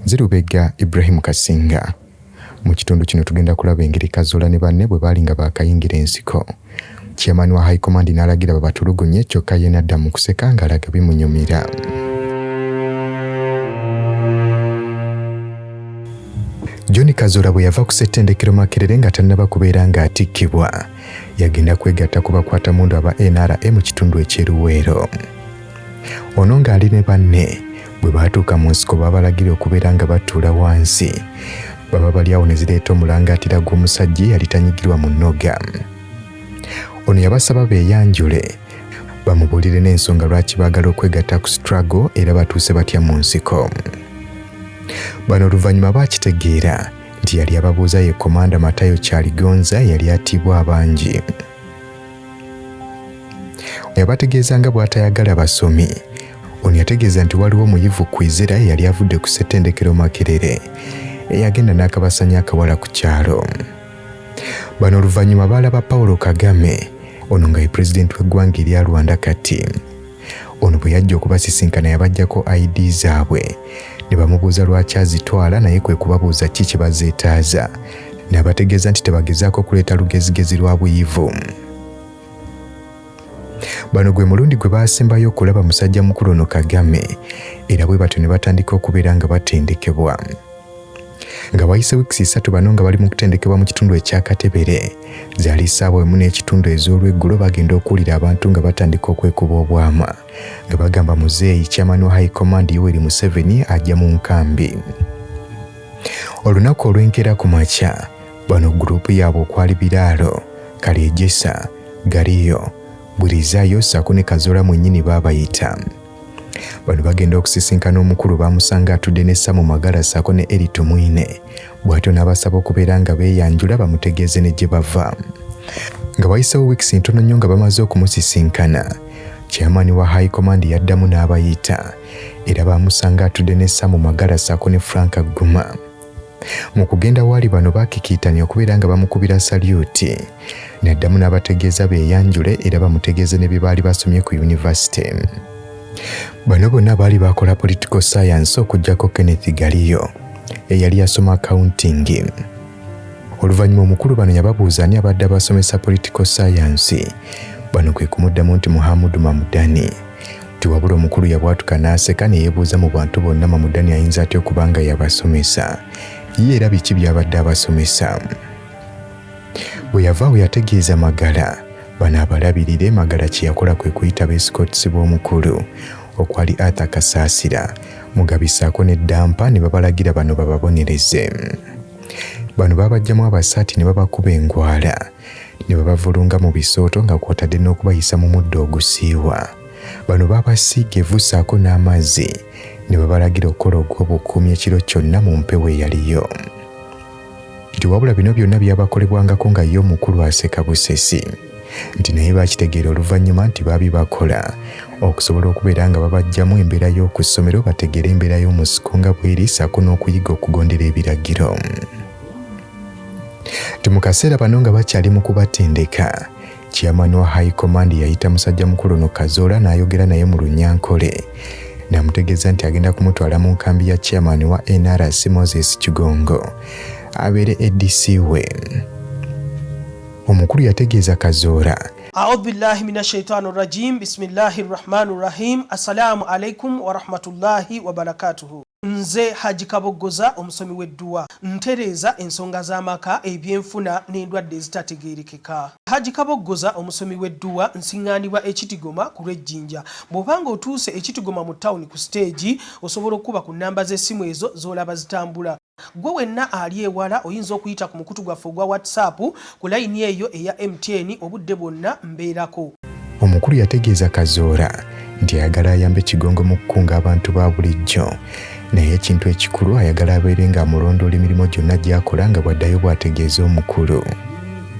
Nze Lubega Ibrahim Kasinga. Mu kitundu kino tugenda kulaba engeri Kazoora ne banne bwe baali nga baakayingira ensiko. Chairman wa High Command n'alagira babatulugunye kyokka ye n'adda mu kuseka ng'alaga bimunyumira. John Kazoora bwe yava ku ssettendekero Makerere nga tannaba kubeera ng'atikkibwa, yagenda kwegatta ku bakwatamundu aba NRA mu kitundu eky'e Luweero. Ono ng'ali ne banne bwe baatuuka mu nsiko baabalagira okubeera nga batuula wansi. Baba bali awo ne zireeta omulangaatira gw'omusajja eyali tanyigirwa mu nnoga. Ono yabasaba beeyanjule bamubuulire n'ensonga lwaki baagala okwegatta ku struggle era batuuse batya mu nsiko. Bano oluvannyuma baakitegeera nti yali ababuuza ye Komanda Matayo Kyaligonza eyali atiibwa abangi. Yabategeeza nga bw'atayagala basomi. Ono yategeeza nti waliwo omuyivu Kwizera eyali avudde ku ssettendekero Makerere eyagenda n'akabasanya akawala ku kyalo. Bano oluvannyuma baalaba Paulo Kagame, ono nga ye pulezidenti w'eggwanga erya Rwanda kati. Ono bwe yajja okubasisinkana yabaggyako ID zaabwe ne bamubuuza lwaki azitwala naye kwe kubabuuza ki kye bazeetaaza n'abategeeza nti tebagezaako kuleeta lugezigezi lwa buyivu. Bano gwe mulundi gwe baasembayo okulaba musajja mukulu ono Kagame era bwe batyo ne batandika okubeera nga batendekebwa. Nga wayise wiikisi 3 bano nga bali mu kutendekebwa mu kitundu ekya Katebere, zaali ssaawa 1 n'ekitundu ez'olweggulo bagenda okuwulira abantu nga batandika okwekuba obwama nga bagamba muzeeyi chairman wa High Command Yoweri Museveni ajja mu nkambi. Olunaku olw'enkeera ku makya bano gurupu yaabwe okwali Biraalo, Kalyegyesa, Gariyo, Burizayo ssaako ne Kazoora mwennyini baabayita. Bano bagenda okusisinkana omukulu bamusanga atudde ne Samu Magala ssaako ne Eri Tumwine, bw'atyo n'abasaba okubeera nga beeyanjula bamutegeeze ne gye bava. Nga wayiseewo wiikisi ntono nnyo nga bamaze okumusisinkana, chairman wa High Command yaddamu n'abayita era baamusanga atudde ne Samu Magala ssaako ne Frank Guma. Mu kugenda waali bano baakikiitanya okubeera nga bamukubira salyuti, n'addamu n'abategeeza beeyanjule era bamutegeeze ne bye baali basomye ku yunivasite. Bano bonna baali bakola political science okuggyako Kenneth Galiyo eyali yasoma accounting. Oluvannyuma omukulu bano yababuuza ani abadde abasomesa political science. Bano kwe kumuddamu nti Muhammadu Mamudani. Nti wabula omukulu yabwatuka n'aseka ne yeebuuza mu bantu bonna Mamudani ayinza atya okuba nga yabasomesa. Ye era biki by'abadde abasomesa? Bwe yava awo yategeeza Magala bano abalabirire. Magala kye yakola kwe kuyita beesikootisi b'omukulu okwali Arthur Kasaasira, Mugabi ssaako ne Dampa ne babalagira bano bababonereze. Bano baabajjamu abasaati ne babakuba engwala ne babavulunga mu bisooto nga kw'otadde n'okubayisa mu muddo ogusiiwa. Bano baabasiiga evvu ssaako n'amazzi ne babalagira okukola ogw'obukuumi ekiro kyonna mu mpewo eyaliyo. Nti wabula bino byonna byabakolebwangako nga ye omukulu aseka busesi. Nti naye baakitegeera oluvannyuma nti baabibakola okusobola okubeera nga babaggyamu embeera y'oku ssomero bategeere embeera y'omusiko nga bw'eri ssaako n'okuyiga okugondera ebiragiro. Nti mu kaseera bano nga bakyali mu kubatendeka, chairman wa High Command yayita musajja mukulu ono Kazoora n'ayogera naye mu Lunyankole n'amutegeeza nti agenda kumutwala mu nkambi ya chairman wa NRC Moses Kigongo abeere ADC we. Omukulu yategeeza Kazoora. A'udhu billahi minash shaitani rajim. Bismillahir rahmanir rahim. Assalamu alaikum wa rahmatullahi wa barakatuhu. Nze Haji Kaboggoza omusomi w'edduwa, ntereeza ensonga z'amaka, ebyenfuna n'endwadde ezitategeerekeka. Haji Kaboggoza omusomi w'edduwa nsiŋŋaanibwa e Kitigoma ku lw'Ejjinja. Bw'oba ng'otuuse e Kitigoma mu ttawuni ku siteegi, osobola okukuba ku nnamba z'essimu ezo z'olaba zitambula. Ggwe wenna ali ewala oyinza okuyita ku mukutu gwaffe ogwa WhatsApp ku layini eyo eya MTN obudde bwonna mbeerako. Omukulu yategeeza Kazoora nti ayagala ayambe Kigongo mu kukunga abantu ba bulijjo, naye ekintu ekikulu ayagala abeere ng'amulondoola emirimu gyonna gy'akola nga bw'addayo bw'ategeeza omukulu.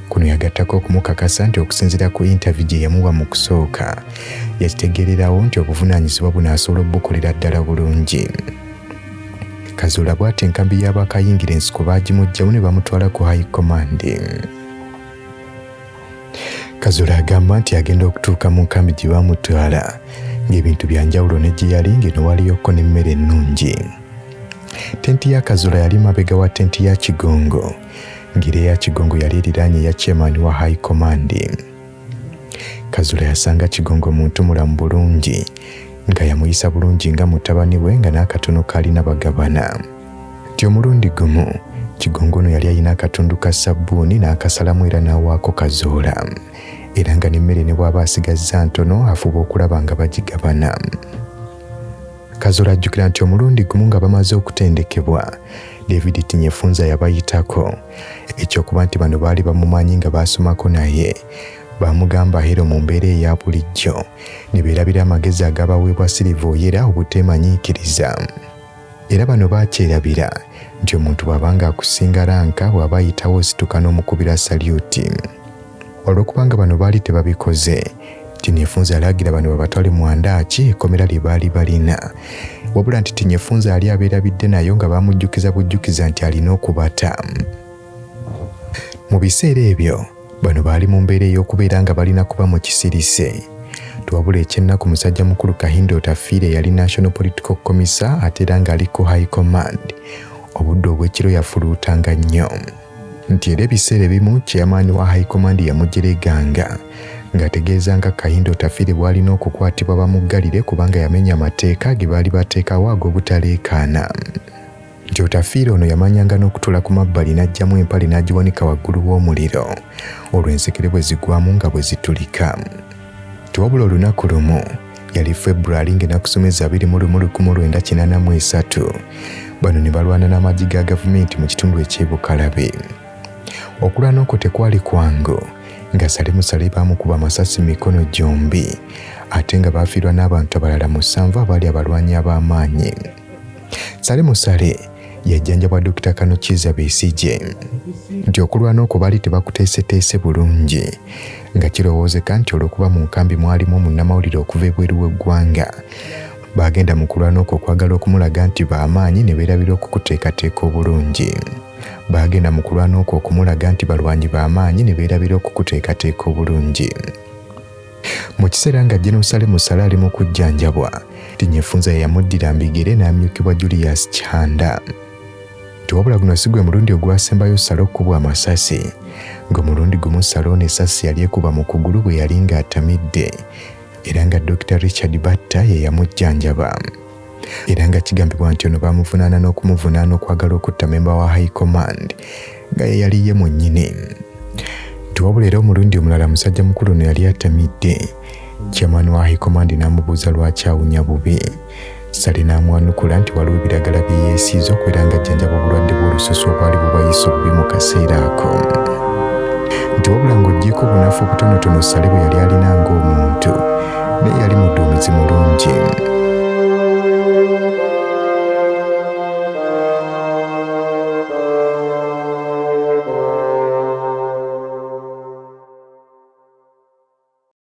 Kuno yagattako okumukakasa nti okusinziira ku interview gye yamuwa mu kusooka, yakitegeererawo nti obuvunaanyizibwa buno asobola obubukolera ddala bulungi. Kazoora bw'atyo enkambi y'abakayingira ensiko baagimuggyamu ne bamutwala ku High Command. Kazoora agamba nti agenda okutuuka mu nkambi gye baamutwala ng'ebintu bya njawulo ne gye yali ng'eno waliyokko n'emmere ennungi. Tenti ya Kazola yali mabega wa tenti ya Kigongo, ng'era eya Kigongo yali eriraanye eya chairman wa High Command. Kazola yasanga Kigongo muntu mulamu bulungi, nga yamuyisa bulungi nga mutabani we, nga n'akatono kaalina bagabana. Nti omulundi gumu Kigongo ono yali alina akatundu ka sabbuuni n'akasalamu era n'awaako Kazola, era nga n'emmere ne bw'aba asigazza ntono afuba okulaba nga bagigabana. Kazola ajjukira nti omulundi gumu nga bamaze okutendekebwa, David Tinyefunza yabayitako. Ekyokuba nti bano baali bamumanyi nga baasomako naye, baamugamba hero mu mbeera eya bulijjo ne beerabira amagezi agabaweebwa Silver Oyera obuteemanyiikiriza. Era bano baakyerabira nti omuntu bw'aba ng'akusinga ranka bw'aba ayitawo osituka n'omukubira salyuti. Olw'okubanga bano baali tebabikoze, Tinyefunza yalagira bano babatwale mu Andaaki, ekkomera lye baali balina. Wabula nti Tinyefunza yali abeerabidde nayo nga baamujjukiza bujjukiza nti alina okubata. Mu biseera ebyo bano baali mu mbeera ey'okubeera nga balina kuba mu kisirise. Wabula ekyennaku musajja mukulu Kahinda Otafiire yali National Political Commissar ate era ng'ali ku High Command. Obudde obw'ekiro yafuluutanga nnyo. Nti era ebiseera ebimu chairman wa High Command yamujereganga ng'ategeeza nga Kahinda Otafiire bw'alina okukwatibwa bamuggalire kubanga yamenya amateeka ge baali bateekawo ag'obutaleekaana. Nti Otafiire ono yamanyanga n'okutuula ku mabbali n'aggyamu empale n'agiwanika waggulu w'omuliro, olwo ensekere bwe zigwamu nga bwe zitulika. Nti wabula olunaku lumu yali February ng'ennaku z'omwezi 21 1983, bano ne balwana n'amagye ga gavumenti mu kitundu eky'e Bukalabe. Okulwana okwo tekwali kwangu, nga Sale Musale baamukuba amasasi mu mikono gyombi, ate nga baafiirwa n'abantu abalala 7 abaali abalwanyi ab'amaanyi. Sale Musale yajjanjabwa Dr. Kano Kiiza Besigye. Nti okulwana okwo baali tebakuteeseteese bulungi, nga kirowoozeka nti olw'okuba mu nkambi mwalimu munnamawulire okuva ebweru w'eggwanga, baagenda mu kulwana okwo okwagala okumulaga nti b'amaanyi ne beerabira okukuteekateeka obulungi. Baagenda mu kulwana okwo okumulaga nti balwanyi b'amaanyi ne beerabira okukuteekateeka obulungi. Mu kiseera nga General Sale Musale ali mu kujjanjabwa, Tinyefunza ye yamuddira mbigere n'amyukibwa Julius Kihanda. Nti wabula guno si gwe mulundi ogwasembayo Sale okukubwa amasasi, ng'omulundi gumu Sale ono essasi yali ekuba mu kugulu bwe yali ng'atamidde, era nga Dr. Richard Batta ye yamujjanjaba. Era nga kigambibwa nti ono baamuvunaana n'okumuvunaana okwagala okutta memba wa High Command nga ye yali ye mwennyini. Nti wabula era omulundi omulala musajja mukulu ono yali atamidde, chairman wa High Command n'amubuuza lwaki awunya bubi. Sale n'amwanukula nti waliwo ebiragala bye yeesiize okubeera ng'ajjanjaba obulwadde bw'olususu obwali bubayisa obubi mu kaseera ako. Nti wabula ng'oggyeeko obunafu obutonotono Sale bwe yali alina ng'omuntu, naye yali muduumizi mulungi.